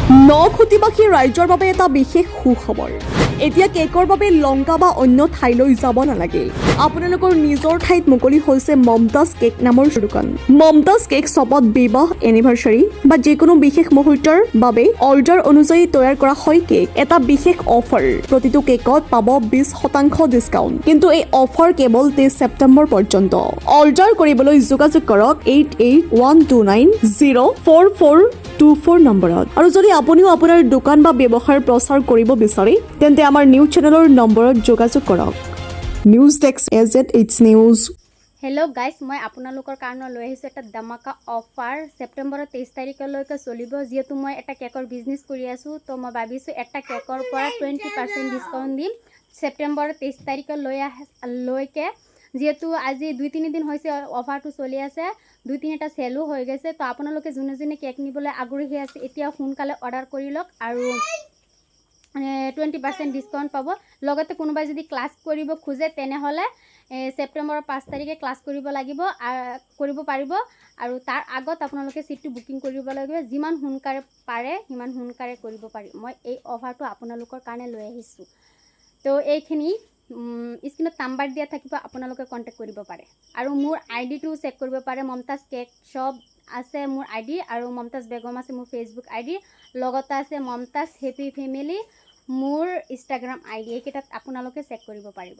নখুটিবাসী ৰাইজৰ বাবে এটা বিশেষ সুখবৰ। এতিয়া কেকৰ বাবে লংকা বা অন্য ঠাইলৈ যাব নালাগে। আপোনালোকৰ নিজৰ ঠাইত মুকলি হৈছে মমতাজ কেক নামৰ দোকান। মমতাজ কেক শ্বপত বিবাহ, এনিভাৰ্চাৰী বা যিকোনো বিশেষ মুহূৰ্তৰ বাবে অৰ্ডাৰ অনুযায়ী তৈয়াৰ কৰা হয় কেক। এটা বিশেষ অফাৰ, প্ৰতিটো কেকত পাব 20% ডিছকাউণ্ট। কিন্তু এই অফাৰ কেৱল 23 ছেপ্টেম্বৰ পৰ্যন্ত। অৰ্ডাৰ কৰিবলৈ যোগাযোগ কৰক 8812904424 নম্বৰত। আৰু যদি আপুনিও আপোনাৰ দোকান বা ব্যৱসায়ৰ প্ৰচাৰ কৰিব বিচাৰে, তেন্তে আমাৰ নিউজ চেনেলৰ নম্বৰত যোগাযোগ কৰক। News desk, AZH news. Hello guys, মই আপোনালোকৰ কাৰণে লৈ আহিছোঁ এটা ধামাকা অফাৰ। ছেপ্টেম্বৰৰ 23 তাৰিখলৈকে চলিব। যিহেতু মই এটা কেকৰ বিজনেছ কৰি আছোঁ, তো মই ভাবিছোঁ এটা কেকৰ পৰা 20% ডিছকাউণ্ট দিম ছেপ্টেম্বৰৰ 23 তাৰিখলৈ লৈকে। যিহেতু আজি 2-3 দিন হৈছে অফাৰটো চলি আছে, দুই তিনিটা চেলো হৈ গৈছে। তো আপোনালোকে যোনে যোনে কেক নিবলৈ আগ্ৰহী আছে, এতিয়া সোনকালে অৰ্ডাৰ কৰি লওক আৰু 20% ডিছকাউণ্ট পাব। লগতে কোনোবাই যদি ক্লাছ কৰিব খোজে, তেনেহ'লে ছেপ্টেম্বৰৰ 5 তাৰিখে ক্লাছ কৰিব লাগিব, কৰিব পাৰিব। আৰু তাৰ আগত আপোনালোকে ছিটটো বুকিং কৰিব লাগিব। যিমান সোনকালে পাৰে সিমান সোনকালে কৰিব পাৰি। মই এই অফাৰটো আপোনালোকৰ কাৰণে লৈ আহিছোঁ। তো এইখিনি স্ক্ৰীণত নাম্বাৰ দিয়া থাকিব, আপোনালোকে কণ্টেক্ট কৰিব পাৰে আৰু মোৰ আই ডিটো চেক কৰিব পাৰে। মমতাজ কেক শ্বপ আছে মোৰ আই ডি আৰু মমতাজ বেগম আছে মোৰ ফেচবুক আই ডি, লগতে আছে মমতাজ হেপী ফেমিলি মোৰ ইনষ্টাগ্ৰাম আই ডি। এইকেইটাত আপোনালোকে চেক কৰিব পাৰিব।